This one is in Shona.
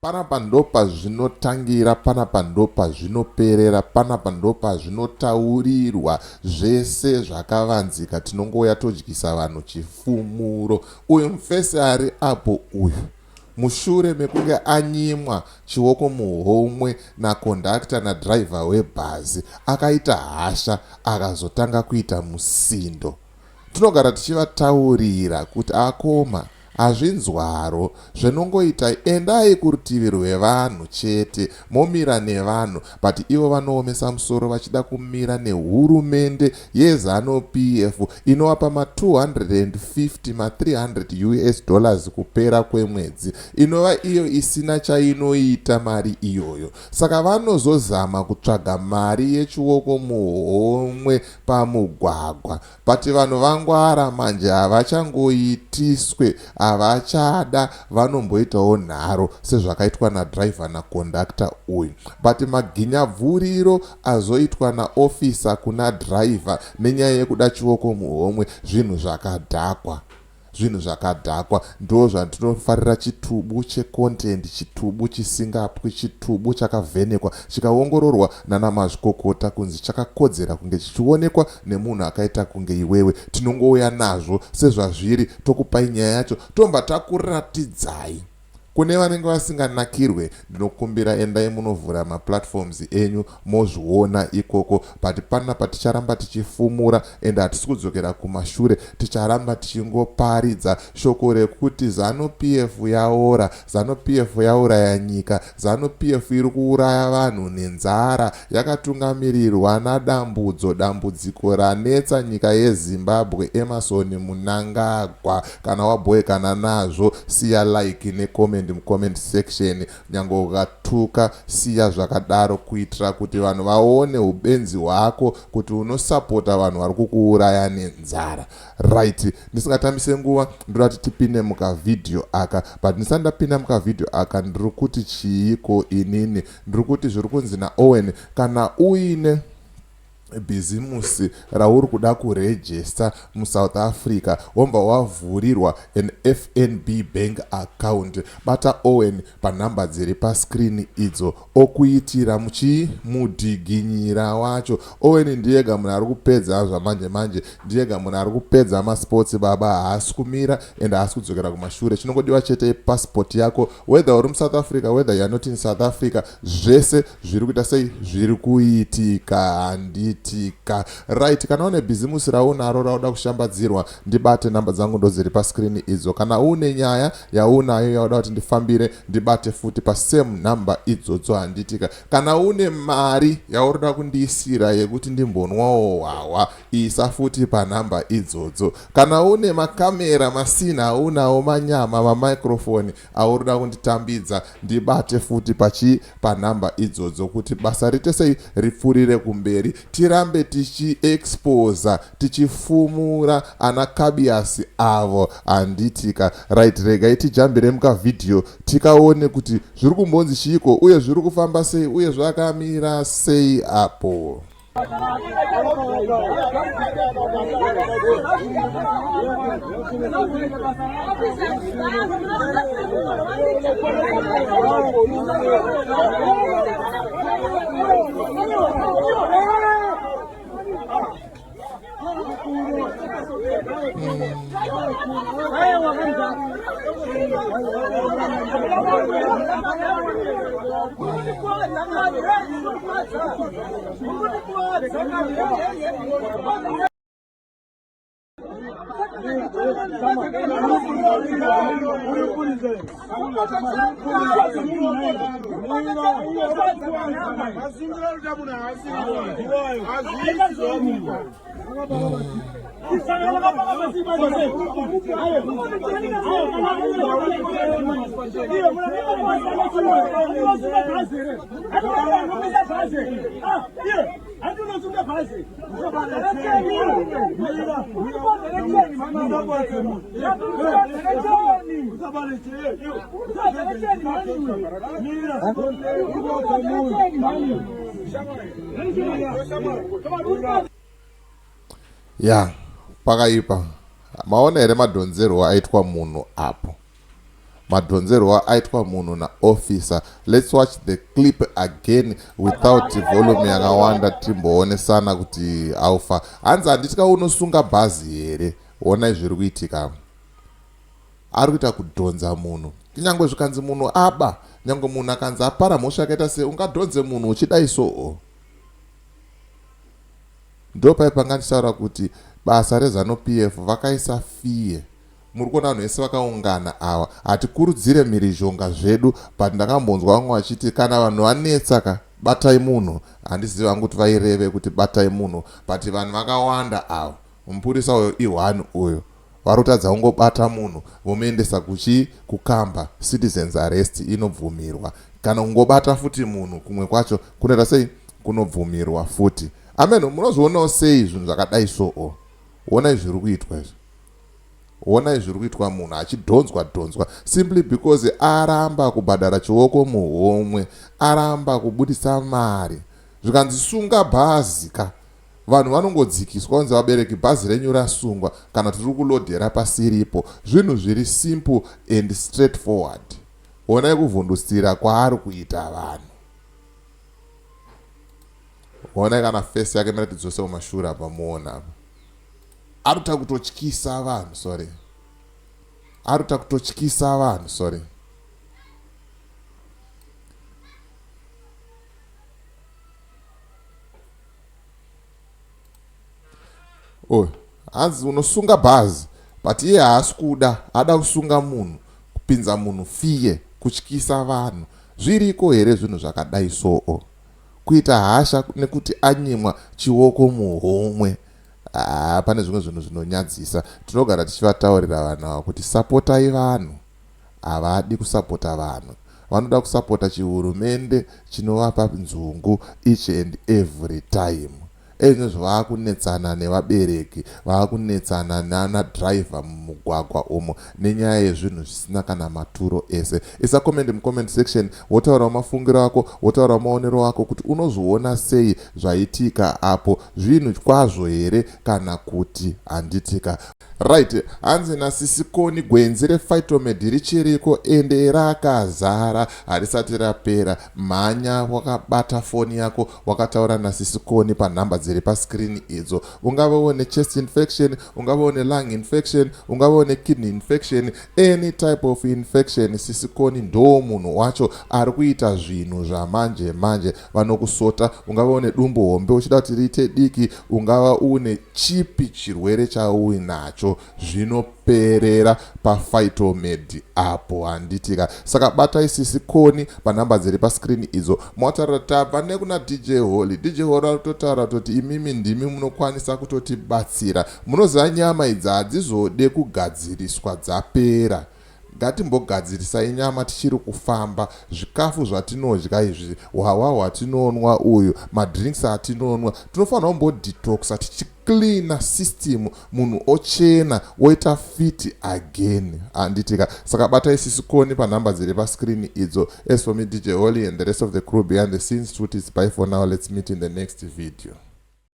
Panapa ndopazvinotangira, panapa ndopazvinoperera, panapa ndopazvinotaurirwa zvese zvakavanzika. Tinongouya todyisa vanhu chifumuro. Uyu mufesi ari apo uyu mushure mekunge anyimwa chioko muhomwe nakondakita nadhiraivha webhazi akaita hasha akazotanga kuita musindo. Tinogara tichivataurira kuti akoma Hazvinzwaro zvenongoita endai kurutivi rwevanhu chete momira nevanhu but ivo vanoomesa musoro vachida kumira nehurumende yeZanu PF inovapa ma 250 ma 300 us dollars kupera kwemwedzi inova iyo isina chainoita mari iyoyo saka vanozozama kutsvaga mari yechioko muhomwe pamugwagwa But vanhu vangwara manje havachangoitiswe havachada vanomboitawo nharo sezvakaitwa nadriver naconductor uyu but maginyabvuriro azoitwa naofficer kuna driver nenyaya yekuda chioko muhomwe zvinhu zvakadhakwa zvinhu zvakadhakwa ndo zvandinofarira chitubu checontent chitubu chisingapwi chitubu chakavhenekwa chikaongororwa nana mazvikokota kunzi chakakodzera kunge chichionekwa nemunhu akaita kunge iwewe tinongouya nazvo sezvazviri tokupai nyaya yacho tomba takuratidzai Kune vanenge vasinganakirwe ndinokumbira endai munovhura maplatforms enyu mozviona ikoko but panapa ticharamba tichifumura and hatisi kudzokera kumashure ticharamba tichingoparidza shoko rekuti zanu PF yaora zanu PF yauraya nyika zanu PF iri kuuraya vanhu nenzara yakatungamirirwa naDambudzo dambudziko ranetsa nyika yeZimbabwe Emmerson Mnangagwa Kana wabhoekana nazvo siya like ne comment mu comment section nyangwe ukatuka siya zvakadaro kuitira kuti vanhu vaone hubenzi hwako kuti unosapota vanhu vari kukuuraya nenzara. Right ndisingatambise nguva ndoda kuti tipinde mukavideo aka but ndisati ndapinda mukavideo aka ndiri kuti chiiko inini ndiri kuti zviri kunzi naOwen kana uine bhizimusi rauri kuda kurejesta muSouth Africa wobva wavhurirwa an FNB bank account. Bata Owen panhamba dziri pascreen idzo okuitira muchii mudhiginyira wacho. Owen ndiyega munhu ari kupedza zvamanje manje, ndiyega munhu ari kupedza masports baba, haasi kumira and haasi kudzokera kumashure. Chinongodiwa chete ipassport yako whether uri muSouth Africa whether you are not in South Africa zvese zviri kuita sei zviri kuitika handitika right kana une bhizimusi raunaro rauda kushambadzirwa ndibate namba dzangu ndodziri pascreen idzo kana une nyaya yaunayo yauda kuti ndifambire ndibate futi pasame number idzodzo handitika kana une mari yaurida kundiisira yekuti ndimbonwawo hwahwa isa futi panhamba idzodzo kana une makamera masina aunawo manyama mamicrofoni aurikuda kunditambidza ndibate futi pachii panhamba idzodzo kuti basa riite sei ripfuurire kumberi tirambe tichiexposa tichifumura ana kabiyasi avo handitika right regai tijambire mukavhidhiyo tikaone kuti zviri kumbonzi chiiko uye zviri kufamba sei uye zvakamira sei apo Ya pakaipa. Maona here madhonzerwo aitwa munhu apo? Madhonzerwo aitwa munhu naofficer. Let's watch the clip again without volume yakawanda timboonesana kuti aufa. Hanzi handitya unosunga bhazi here? Honai zviri kuitika. Ari kuita kudhonza munhu. Kunyange zvikanzi munhu aba, nyange munhu akanzi apara mhosva yakaita sei, ungadhonze munhu uchidai soo. Ndopai panga ndichitaura kuti basa reZanu PF vakaisa fear. Muri kuona vanhu vese vakaungana ava. Hatikurudzire mhirizhonga zvedu but ndakambonzwa vamwe vachiti kana vanhu vanetsa ka batai munhu. Handizivi hangu kuti vaireve kuti batai munhu but vanhu vakawanda ava. Mupurisa uyo i one uyo. Vari kutadza kungobata munhu vomuendesa kuchii kukamba. Citizens arrest inobvumirwa. Kana kungobata futi munhu kumwe kwacho kunoita sei kunobvumirwa futi. Amen munozvionawo sei zvinhu zvakadai soo. Honai zviri kuitwa izvi. Honai zviri kuitwa munhu achidhonzwa dhonzwa simply because aramba kubhadhara chioko muhomwe, aramba kubudisa mari. Zvikanzi sunga bhazi ka. Vanhu vanongodzikiswa kunzi vabereki bhazi renyu rasungwa kana tiri kulodhera pasiripo. Zvinhu zviri simple and straight forward. Honai kuvhundusira kwaari kuita vanhu. Honai kana face yake mira tidzose kumashure apa muone apa. Arikuta kutotyisa vanhu sorry. Arikuta kutotyisa vanhu sorry. Oyo hanzi unosunga bhazi but iye haasi kuda ada kusunga munhu kupinza munhu fiye kutyisa vanhu zviriko here zvinhu zvakadai soo kuita hasha nekuti anyimwa chioko muhomwe haa pane zvimwe zvinhu zvinonyadzisa tinogara tichivataurira vanhu ava kuti sapotai vanhu havadi kusapota vanhu vanoda kusapota chihurumende chinovapa nzungu each and every time ezvinezvi vakunetsana nevabereki vakunetsana nana driver mumugwagwa umo nenyaya yezvinhu zvisina kana maturo ese isa comment mucomment section wotaurawo mafungiro ako wotaurawo maonero ako kuti unozviona sei zvaitika apo zvinhu kwazvo here kana kuti handitika Right hanzi nasisi Koni gwenzi rePhytomed richiriko ende rakazara harisati rapera mhanya wakabata foni yako wakataura nasisi Koni panhamba dziri pascreen idzo ungavewo nechest infection ungavewo nelung infection ungavewo nekidney infection any type of infection sisi Koni ndo munhu wacho ari kuita zvinhu zvamanje manje vanokusota ungavewo nedumbu hombe uchida kuti riite diki ungava une Chipi chirwere chauinacho zvinoperera paPhytomed apo handitika. Saka batai sisi Connie panhamba dziri pascreen idzo motaura tabva nekuna DJ Holly. DJ Holly ari kutotaura kutoti imimi ndimi munokwanisa kutotibatsira. Munoziva nyama idzi hadzizode kugadziriswa dzapera. Ngatimbogadzirisai nyama tichiri kufamba, zvikafu zvatinodya izvi, hwahwa hwatinonwa uyu, madrinks atinonwa, tinofanira kumbodetoxa tichicleana system, munhu ochena oita fit again. Handitika? Saka batai sisi Koni panhamba dziri pascreen idzo. As for me, DJ Holly and the rest of the crew behind the scenes, truth is bye for now. Let's meet in the next video.